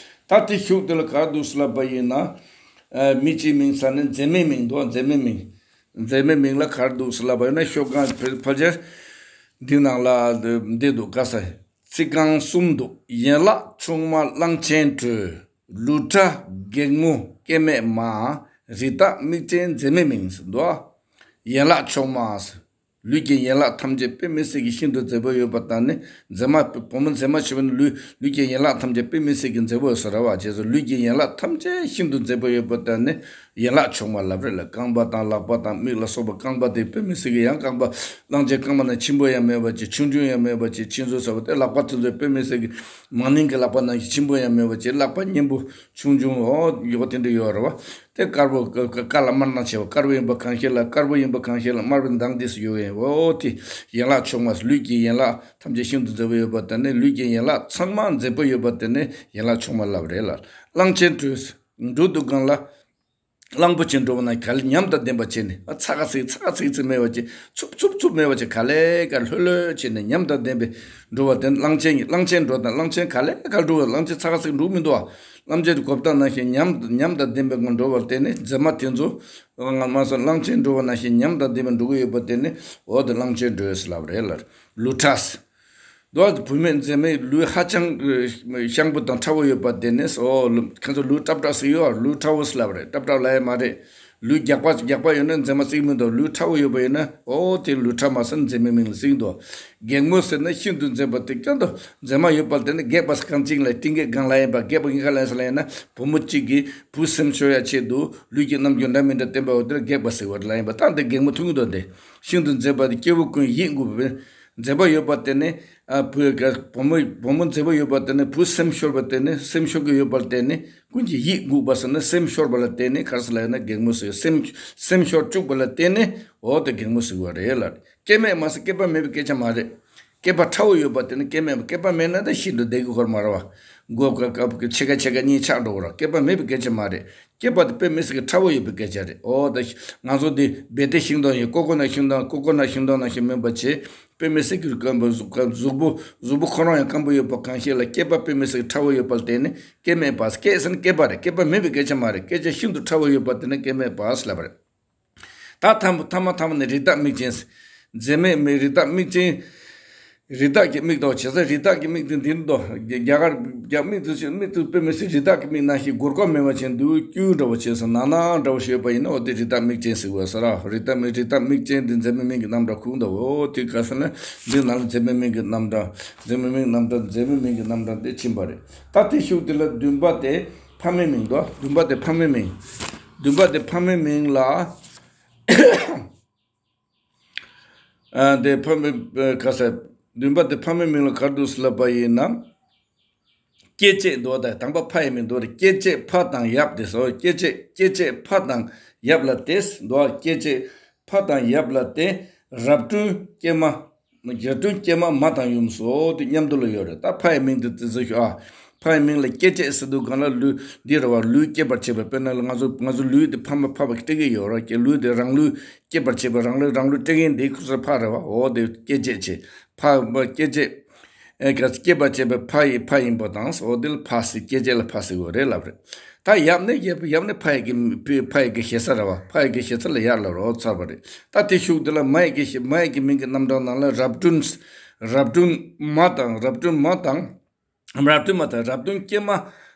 ད་དེ་ཤུགས་དེ་ལ་ག་རེ་འདུག་ཟེར་ལབ་པ་ཡིན་ན། ཨ། མི་སྤྱིའི་མིང་ཟེར་ནས་འཛེམ་མེད་མིང་འདུག་འཛེམ་མེད་མིང་། འཛེམ་མེད་མིང་ལ་ག་རེ་འདུག་ཟེར་ལབ་པ་ཡིན་ན། ཤོག་གང་ཕལ་ཕལ་ཆེར་འདི་ནང་ལ་འདི་འདུག་ག་ས། ཚིག་རྐང་གསུམ་འདུག་ཡན་ལག་མཆོག་མ་གླང་ཆེན་སྦྲུལ། ལུས་ཕྲ་སྒེག་མོ་སྐྱེ་མེད་མ། རི་དྭགས་མིག་ཅན་འཛེམ་མེད་མིང་ཟེར་འདུག་ཡན་ལག་མཆོག་མ་ཟེར། ལུས་ཀྱི་ཡན་ལག་ཐམས་ཅད་དཔེ་མི་སྲིད་ཀྱི་ཤིན་ཏུ་མཛེས་པོ་ཡོད་པ་དང་ནི། མཛེས་མ། བུ་མོ་མཛེས་མ་ཞེས་པ་ནི་ལུས་ལུས་ཀྱི་ཡན་ལག་ཐམས་ཅད་དཔེ་མི་སྲིད་ཀྱི་མཛེས་པོ་ཡོད་ས་རེད་བ། བྱས་ཙང་ལུས་ཀྱི་ཡན་ལག་ཐམས་ཅད་ཤིན་ཏུ་མཛེས་པོ་ཡོད་པ་དང་ནི་ཡན་ལག་མཆོག་མ་ལབ་རེད་ལ། རྐང་པ་དང་ལག་པ་དང་མིག་ལ་སོགས་པ། རྐང་པ་དེ་དཔེ་མི་སྲིད་ཀྱི་ཡང་རྐང་པ་གླང་ཆེན་རྐང་པ་ནང་ཆེན་པོ་ཡང་མེད་པ་ཅིག་ཆུང་ཆུང་ཡང་མེད་པ་ཅིག་ཆེ་ཆུང་ཟེར་བ་དེ་ལག་པ་དེ་ཚོ་དཔེ་མི་སྲིད་ཀྱི་མང་ནིང་གི་ལག་པ་ནང་བཞིན་ཆེན་པོ་ཡང་མེད་པ་ཅིག་ལག་པ་མཉེན་པོ་ཆུང་ཆུང་འོ་ཡོད་དེ་འདྲ་ཡོད་རེད་བ། དེ་དཀར་པོ་ཀ་ཀ་ཀ་ལ་དམར་ནག་བྱས་པ། དཀར་པོ་ཡིན་པ་གང་ཤེས་ལ། དཀར་པོ་ཡིན་པ་གང་ཤེས་ལ་དམར་པོའི་མདངས་འདི་སུ་ཡོད་ཡིན། འོ་དེ་ཡན་ལག་མཆོག་མ། ལུས་ཀྱི་ཡན་ལག་ཐམས་ཅད་ཤིན་ཏུ་མཛེས་པོ་ཡོད་པ་དེ་ནི། ལུས་ཀྱི་ཡན་ལག་ཚང་མ་མཛེས་པོ་ཡོད་པ་དེ་ནི་ཡན་ལག་མཆོག་མ་ལབ་རེད་ལ། གླང་ཆེན་སྦྲུལ། འགྲོ་དུས་སྒང་ལ་གླང་པོ་ཆེ་འགྲོ་བ་ན་ག་ལེར་ཉམས་དང་ལྡན་པ་བྱས་ནས། ཨ། ཚ་ག་ཚིག་ཚ་ག་ཚིག་ཚིག་མེད་པ་བྱས། འཚུབ་འཚུབ་འཚུབ་མེད་པ་བྱས། ག་ལེ་ག་ལྷོད་ལྷོད་བྱས་ནས་ཉམས་དང་ལྡན་པའི་འགྲོ་བ་དེ་གླང་ཆེན་ཡིན། གླང་ཆེན་འགྲོ་དང་། གླང་ཆེན་ག་ལེ་ག་འགྲོ་བ། གླང་ཆེན་ཚ་ག་ཚིག་འགྲོ་མི་འདུག་ཨ། གླང་ཆེན་གོ་བརྡ་ནང་བཞིན་ཉམས་ཉམས་དང་ལྡན་པའི་ངང་འགྲོ་བར་བརྟེན་ནས། མཛེས་མ་དེ་ཚོ་ང་མ་སོང་གླང་ཆེན་འགྲོ་བ་ནང་བཞིན་ཉམས་དང་ལྡན་པའི་འགྲོ་གི་ཡོད་པར་བརྟེན་ནས། འོ་དེ་གླང་ཆེན་སྦྲུལ་ཟེར་ལབ་རེད་ལ། ལུས་ཕྲ་ཟེར། འདུག་ཨ། བུད་མེད་མཛེས་མའི་ལུས་ཧ་ཅང་ཤངས་པོ་དང་ཕྲ་བོ་ཡོད་པར་བརྟེན་ནས། འོ་ཁྱེད་ཚོ་ལུས་ཀྲབ་ཀྲབ་ཟེར་ཡོད། ལུས་ཕྲ་བོ་ཟེར་ལབ་རེད། ཀྲབ་ཀྲབ་ལབ་ཡ་མ་རེད། ལུས་རྒྱགས་པ་རྒྱགས་པ་ཡོད་ན་མཛེས་མ་བརྩི་གི་མི་འདུག་ལུས་ཕྲ་བོ་ཡོད་པ་ཡིན་ན། འོ་དེ་ལུས་ཕྲ་མ་ཟེར་མཛེས་མའི་མིང་ལ་བརྩི་གི་འདུག་སྒེག་མོ་ཟེར་ན་ཤིན་ཏུ་མཛེས་པ་དེ་ཀྱང་དུ་མཛེས་མ་ཡོད་པར་བརྟེན་ནས། སྒེག་པ་ཟེར་གང་ཅིག་ལ་སྤྲིན་སྒེག་གང་ལ་ཡིན་པ། སྒེག་པ་གཉིས་ཀ་ལ་ཡིན་ས་ལ་ཡིན་ན། བུ་མོ་གཅིག་གིས་བུ་སེམས་ཤོར་ཡ་ཆེད་དུ་ལུས་ཀྱི་རྣམ་འགྱུར་འདྲ་མི་འདྲ་བསྟན་པ་འོ་དེར་སྒེག་པ་ཟེར་བ་ལ་ཡིན་པ། ད་འདི་སྒེག་མོ་མཐོང་གི་འདུག་སྟེ། ཤིན་ཏུ་མཛེས་པ་དེ་སྐྱེ་བོ་ཀུན་ཡིད་འགུག་པའི་མཛེས་པ་ཡོད་པར་བརྟེན་ནས། ཨ། བུ་བུ་མོ་བུ་མོ་མཛེས་པ་ཡོད་པར་བརྟེན་ནས། བུ་སེམས་ཤོར་བར་བརྟེན་ནས། སེམས་ཤོར་གྱི་ཡོད་པར་བརྟེན་ནས། ཀུན་གྱིས་ཡིད་འགུག་པ་ཟེར་ན་སེམས་ཤོར་བ་ལ་བརྟེན་ནས་ག་རེ་ཟེར་ལབ་ཡོད་ན་སྒེག་མོ་ཟེར། སེམས་སེམས་ཤོར་བཅུག་པ་ལ་བརྟེན་ནས་འོ་དེ་སྒེག་མོ་ཟེར་བ་རེད་ལ། སྐྱེ་མེད་མ་ཟེར་སྐྱེས་པ་མེད་པའི་སྐད་ཆ་མ་རེད། སྐྱེས་པ་ཕྲ་བོ་ཡོད་པ་དེ་ནི་སྐྱེས་མེད་པ། སྐྱེས་པ་མེད་ན་ད་ཤིན་ཏུ་བདེ་གི་ཧོར་མ་ར་བ། མགོ་ཀ་ཀ་ཀ་ཕྱེད་ཀ་ཕྱེད་ཀ་གཉིས་ཆག་འགྲོ་བ་ར། སྐྱེས་པ་མེད་པའི་སྐད་ཆ་མ་རེད། སྐྱེས་པ་དེ་དཔེ་མི་སྲིད་ཀྱི་ཕྲ་བོ་ཡོད་པའི་སྐད་ཆ་རེད། ཨོ་ད་ང་ཚོ་འདི་བེ་ཏའི་ཤིང་སྡོང་ཡིན། ཀོ་ཀོ་ནཊ་ཤིང་སྡོང་ཀོ་ཀོ་ནཊ་ཤིང་སྡོང་ནང་བཞིན་མིན་པ་བྱས། དཔེ་མི་སྲིད་ཀྱི་སྐམ་པོ་གཟུགས་གཟུགས་པོ་གཟུགས་པོ་ཁོ་རང་ཡང་སྐམ་པོ་ཡོད་པ་གང་ཞིག་ལ་སྐྱེས་པ་དཔེ་མི་སྲིད་ཕྲ་བོ་ཡོད་པ་ལ་བརྟེན་ནས་སྐྱེས་མེད་པ། སྐྱེས་ཟེར་ན་སྐྱེས་པ་རེད། སྐྱེས་པ་མེད་པའི་སྐད་ཆ་མ་རེད། སྐད་ཆ་ཤིན་ཏུ་ཕྲ་བོ་ཡོད་པ་དེ་ནི་སྐྱེས་མེད་པ་ལབ་པ་རེད། ད་ཐ་མ་ཐ་མ་ཐ་མ་ནི་རི་དྭགས་མིག་ཅན། འཛད་མེད་མིག་རི་དྭགས་མིག་ཅན། རི་དྭགས་ཀྱི་མིག་དང་བྱེད་ས། རི་དྭགས་ཀྱི་མིག་དེ་འདི་འདུག་རྒྱ་གར་རྒྱ་མིག་ཏུ་མིག་ཏུ་དཔེ་མི་སྲིད་རི་དྭགས་ཀྱི་མིག་ནང་བཞིན་སྒོར་ཀོ་མེད་པ་ཅན་འདུག་སྐྱུ་འདྲ་བོ་བྱས་སོང་། ནག་ནག་འདྲ་བོ་ཞིག་ཡོད་པ་ཡིན་ན་འོ་དེ་རི་དྭགས་མིག་ཅན་ཟེར་བ་ས་ར། རི་དྭགས་མིག་རི་དྭགས་མིག་ཅན་འདི་འཛད་མེད་མིག་གི་རྣམ་གྲངས་ཁུག་འདུག་འོ་དེ་ག་ས་ན་འདི་ནང་ལ་འཛད་མེད་མིག་གི་རྣམ་གྲངས། འཛད་མེད་མིག་རྣམ་གྲངས། འཛད་མེད་མིག་གི་རྣམ་གྲངས་འདི་ཕྱིན་པ་རེད། ད་དེ་ཤུགས་དེ་ལ་བདུན་པ་དེ་ཕ་མའི་མིང་འདུག་བདུན་པ་དེ་ཕ་མའི་མིང་། བདུན་པ་དེ་ཕ་མའི་མིང་ལ། ཨ་དེ་ཕ་མའི་ཨ་ག་ས། བདུན་པ་དེ་ཕ་མའི་མིང་ལ་ག་རེ་འདུག་ཟེར་ལབ་པ་ཡིན་ན། སྐྱེ་མཆེད་འདུག་ད་དང་པ་ཕ་ཡི་མིང་འདུག་རེད། སྐྱེ་མཆེད་ཕ་དང་ཡབ་དེ་སོ། སྐྱེ་མཆེད་སྐྱེ་མཆེད་ཕ་དང་ཡབ་ལ་དེ་འདུག་སྐྱེ་མཆེད་ཕ་དང་ཡབ་ལ་དེ་རབ་བསྐྲུན་སྐྱེས་མ། རབ་བསྐྲུན་སྐྱེས་མ་མ་དང་ཡུམ་སོགས་དེ་མཉམ་དུ་ལ་ཡོད་རེད། ད་ཕ་ཡི་མིང་དེ་དེ་ཚོ་ཞུ་ཨ། ཕ་ཡི་མིང་ལ་སྐྱེ་མཆེད་ཟེར་དུས་གང་ལ་ལུས་འདི་རེད་བ། ལུས་སྐྱེད་པར་བྱེད་པ། དཔེར་ན་ང་ཚོ་ང་ཚོ་ལུས་དེ་ཕ་མ་ཕ་བ་སྤྲད་ཀྱི་ཡོད་རེད། ཀྱེ་ལུས་དེ་རང་ལུས་སྐྱེད་པར་བྱེད་པ། རང་ལུས་རང་ལུས་སྤྲད་མཁན་དེ་ཁོ་ཚོ་ཕ་རེད་བ། འོ་དེ་སྐྱེ་མཆེད་བྱེད། ཕ་སྐྱེ་མཆེད་ཨེ་ག་སྐྱེད་པར་བྱེད་པའི་ཕ་ཡི་ཕ་ཡིན་པ་དང་། འོ་དེ་ལ་ཕ་ཟེར། སྐྱེ་མཆེད་ལ་ཕ་ཟེར་དགོས་རེད་ལབ་རེད། ད་ཡབ་ནི་ཡབ་ཡབ་ནི་ཕ་ཡི་གི་ཕ་ཡི་གི་ཞེ་ས་རེད་བ། ཕ་ཡི་གི་ཞེ་ས་ལ་ཡབ་ལབ་རོགས་ཚར་བ་རེད། ད་དེ་ཤུགས་དེ་ལ་མ་ཡི་གི་ཞེ་མ་ཡི་གི་མིང་གི་རྣམ་གྲངས་ནང་ལ་རབ་བསྐྲུན། རབ་བསྐྲུན་མ་དང་། རབ་བསྐྲུན་མ་དང་། རབ་བསྐྲུན་མ་དང་། རབ་བསྐྲུན་སྐྱེས་མ།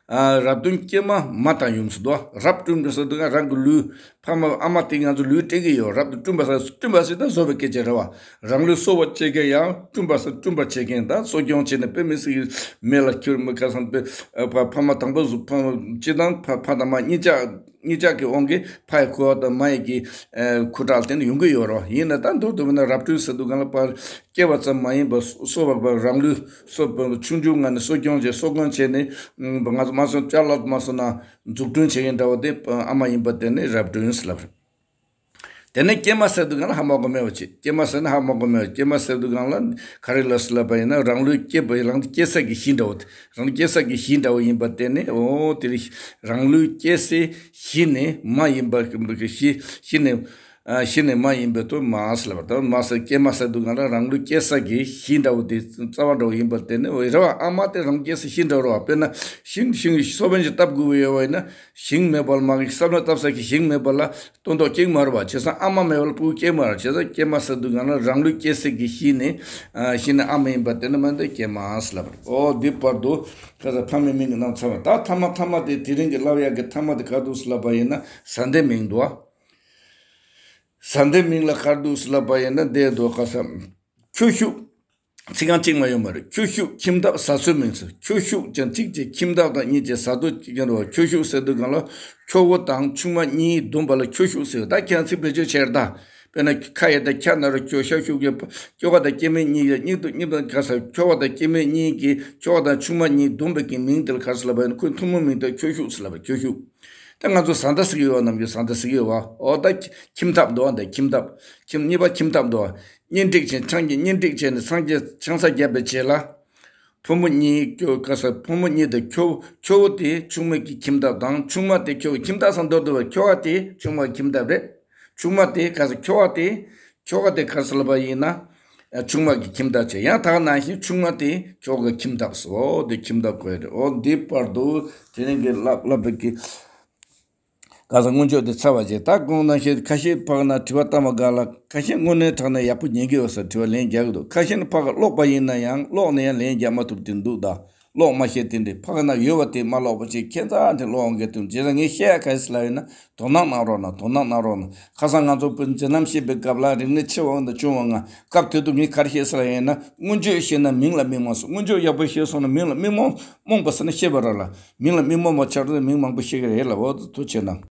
ཨ་རབ་བསྐྲུན་སྐྱེས་མ་མ་དང་ཡུམ་ཟེར་དུས། རབ་བསྐྲུན་ཟེར་དུས་རང་གི་ལུས་ཕ་མ་ཨ་མ་དེ་ང་ཚོ་ལུས་སྤྲད་ཀྱི་ཡོད། རབ་ཏུ་བསྐྲུན་པ་ཟེར། བསྐྲུན་པ་ཟེར་ད་བཟོ་བའི་སྐད་ཆ་རེད་བ། རང་ལུས་གསོ་བར་བྱེད་མཁན་ཡང་བསྐྲུན་པ་ཟེར། བསྐྲུན་པར་བྱེད་མཁན་ད་གསོ་སྐྱོང་བྱས་ནས་དཔེ་མི་སྲིད་མེ་ལ་ཁྱུར་མི་ཁ་སང་དཔེ་ཕ་ཕ་མ་དང་པོ་གཟུགས་ཕ་མ་སྤྱི་དང་ཕ་ཕ་དང་མ་གཉིས་ཆ། གཉིས་ཆ་གི་དབང་གིས་ཕ་ཡི་ཁུ་བ་དང་མ་ཡི་གི་ཨ་ཁུ་ཁྲག་དེ་ནི་ཡོང་གི་ཡོད་རེད། ཡིན་ན་ད་མདོར་བསྡུས་པ་ན་རབ་བསྐྲུན་ཟེར་དུས་གང་ལ་ཕར་སྐྱེ་བ་ཙམ་མ་ཡིན་པར་གསོ་བ་པ་རང་ལུས་གསོ་བ་ཆུང་ཆུང་ངང་ནས་གསོ་སྐྱོང་བྱས། གསོ་སྐྱོང་བྱས་ནས་ང་ཚོ་མ་སོན་ཅ་ལག་མ་སོན་ན་འཛུགས་སྐྲུན་བྱེད་མཁན་འདྲ་བོ་དེ་ཨ་མ་ཡིན་པ་དེ་ནི་རབ་བསྐྲུན་ཟེར་ལབ་རེད། དེ་ནས་སྐྱེས་མ་ཟེར་དུས་གང་ལ་ཧ་མ་གོ་མེད་པ་བྱེད། སྐྱེས་མ་ཟེར་ན་ཧ་མ་གོ་མེད་པ། སྐྱེས་མ་ཟེར་དུས་གང་ལ་ག་རེ་ལ་ཟེར་ལབ་པ་ཡིན་ན། རང་ལུས་སྐྱེས་པ་རང་སྐྱེས་ས་གི་གཞི་འདྲ་བོ་དེ། རང་སྐྱེས་ས་གི་གཞི་འདྲ་བོ་ཡིན་པ་དེ་ནི་འོ་དེ་རང་ལུས་སྐྱེས་སའི་གཞི་ནས་མ་ཡིན་པ་གི་གཞི་གཞི་ནས་ཨ་གཞི་ནས་མ་ཡིན་པའི་དུ་མ་ཟེར་ལབ་པ་དང་། མ་ཟེར་སྐྱེས་མ་ཟེར་དུས་གང་ལ་རང་ལུས་སྐྱེས་ས་གི་གཞི་འདྲ་བོ་དེ་རྩ་བ་འདྲ་བོ་ཡིན་པ་དེ་ནི་འོ་རེད་བ། ཨ་མ་དེ་རང་སྐྱེས་ས་གཞི་འདྲ་བོ་རེད་བ། དཔེར་ན་ཤིང་ཤིང་གི་སོ་པན་ཞིག་བཏབ་དགོས་ཀྱི་ཡོད་པ་ཡིན་ན་ཤིང་མེད་པར་མ་གི་བསམ་བློ་བཏབ་ས་གི་ཤིང་མེད་པ་ལ། སྟོན་ཐོག་སྐྱེ་གི་མ་རེད་བ། བྱས་ཙང་ཨ་མ་མེད་པ་ལ་སྤུ་གུ་སྐྱེ་གི་མ་རེད། བྱས་ཙང་སྐྱེས་མ་ཟེར་དུས་གང་ལ་རང་ལུས་སྐྱེས་ས་གི་གཞི་ནས་ཨ་གཞི་ནས་ཨ་མ་ཡིན་པ་དེ་ནི་མ་འདི་སྐྱེས་མ་ཟེར་ལབ་པ་རེད། ཨོ་འདི་བར་དུ་ཁ་ས་ཕ་མའི་མིང་གི་རྣམ་ཚང་བ། ད་ཐ་མ་ཐ་མ་དེ་དེ་རིང་གི་བསླབ་ཡག་གི་ཐ་མ་དེ་ག་འདུག་ཟེར་ལབ་པ་ཡིན་ན་བཟའ་ཟླའི་མིང་འདུག་བ། བཟའ་ཟླའི་མིང་ལ་ག་འདུག་ཟེར་ལབ་པ་ཡིན་ན་འདི་འདུག་ཁ་ས། ཁྱོ་ཤུག་ཚིག་རྐང་གཅིག་མ་ཡོད་མ་རེད། ཁྱོ་ཤུག་ཁྱིམ་ཐབ་བཟའ་ཚོའི་མིང་ཟེར། ཁྱོ་ཤུག་ཀྱང་གཅིག་བྱས། ཁྱིམ་ཐབ་དང་གཉིས་བྱས། བཟའ་ཚོ་གཅིག་ཀྱང་རེད་བ། ཁྱོ་ཤུག་ཟེར་དུས་གང་ལ་ཁྱོ་བོ་དང་ཆུང་མ་གཉིས་བསྡོམས་པ་ལ་ཁྱོ་ཤུག་ཟེར། ད་ཁྱེད་རང་ཚིག་བེད་སྤྱོད་བྱས་རེད་ད། དཔེར་ན་ཁ་ཡ་དང་ཁྱ་ན་རོ་ཁྱོ། ཤ་ཤུག་ཡ། ཁྱོ་ག་དང་སྐྱེ་དམན་གཉིས་ཡ། གཉིས་དང་གཉིས་དང་ག་ས། ཁྱོ་ག་དང་སྐྱེ་དམན་གཉིས་ཀྱི་ཁྱོ་ག་དང་ཆུང་མ་གཉིས་བསྡོམས་པའི་གི་མིང་དེ་ལ་ག་རེ་ཟེར་ལབ་པ་ཡིན་ན། ཁོའི་ཐུན་མོང་མིང་དེ་ཁྱོ་ཤུག་ཟེར་ལབ་པ། ཁྱོ་ཤུག་ད་ང་ཚོ་བཟའ་ཟླ་ཟེར་གྱི་ཡོད་བ། ནམ་རྒྱུན་བཟའ་ཟླ་ཟེར་གྱི་ཡོད་བ། ཨོ་ད་ཁྱིམ་ཐབ་འདུག་བ། འདི་ཁྱིམ་ཐབ། ཁྱིམ་གཉིས་པ་ཁྱིམ་ཐབ་འདུག་བ། གཉེན་སྒྲིག་བྱས། ཆང་གི་གཉེན་སྒྲིག་བྱས་ནས་ཆང་གི་ཆང་ས་བརྒྱབ་པའི་རྗེས་ལ། ཕོ་མོ་གཉིས་ཁྱོ་ག་ས། ཕོ་མོ་གཉིས་དང་ཁྱོ་ཁྱོ་བོ་དེ་ཆུང་མ་གི་ཁྱིམ་ཐབ་དང་། ཆུང་མ་དེ་ཁྱོ་ག་ཁྱིམ་ཐབ་སང་མདོར་བསྡུ་བ། ཁྱོ་ག་དེ་ཆུང་མ་གི་ཁྱིམ་ཐབ་རེད། ཆུང་མ་དེ་ག་ས། ཁྱོ་ག་དེ་ཁྱོ་ག་དེ་ག་ས་ལབ་པ་ཡིན་ན། ཨ་ཆུང་མ་གི་ཁྱིམ་ཐབ་བྱས། ཡང་ད་ག་ནང་བཞིན་ཆུང་མ་དེ་ཁྱོ་ག་ཁྱིམ་ཐབ་སོ། འོ་དེ་ཁྱིམ་ཐབ་གོ་ཡ་རེད། འོ་འདི་བར་དུ་དེ་རིང་གི་བསླབ་བསླབ་པའི་གི་ག་ས་སྔོན་ཆད་དེ་ཚར་བ་བྱས། ད་གོང་ནང་བཞིན་ཁ་ཤས་ཕ་གི་ན་དྲི་བ་བཏང་བ་འགའ་ལ། ཁ་ཤས་དངོས་གནས་དྲང་གནས་ཡག་པོ་ཉན་གྱི་ཡོད་ཟེར་དྲི་བ་ལན་རྒྱག་གི་འདུག་ཁ་ཤས་ནི་ཕ་གི་ཀློག་པ་ཡིན་ན་ཡང་ཀློག་ནས་ཡང་ལན་རྒྱག་མ་ཐུབ་དེ་འདུག་ད་ཀློག་མ་ཤེས་དེ་འདྲས། ཕ་གི་ན་ཡོད་པ་དེ་མ་ཀློག་པ་བྱས། ཁྱད་མཚར་དེ་ཀློག་འོང་གི་འདུག་བྱས་ཙང་ངས་བཤད་ཡ་ག་རེ་ཟེར་ལབ་ཡོད་ན། དོ་སྣང་གནང་རོགས་གནང་། དོ་སྣང་གནང་རོགས་གནང་། ཁ་སང་ང་ཚོ་བོད་མཛད་རྣམ་བཤད་པའི་སྐབས་ལ་རིག་གནས་ཆེ་བ་དང་ཆུང་བ་ལྔ། སྐབས་དེ་དུས་ངས་ག་རེ་བཤད་ཟེར་ལབ་ཡིན་ན། མངོན་བརྗོད་ཤེས་ན་མིང་ལ་མི་རྨོངས་སོ། མངོན་བརྗོད་ཡག་པོ་ཤེས་སོང་ན་མིང་ལ་མི་རྨོངས། རྨོངས་པ་ཟེར་ན་ཤེས་པ་ར་ལ། མིང་ལ་མི་རྨོངས་པ་ཆགས་ན་མིང་མང་པོ་ཤེས་ཀྱི་རེད་ལ། འོ་ཐུགས་རྗེ་གནང་།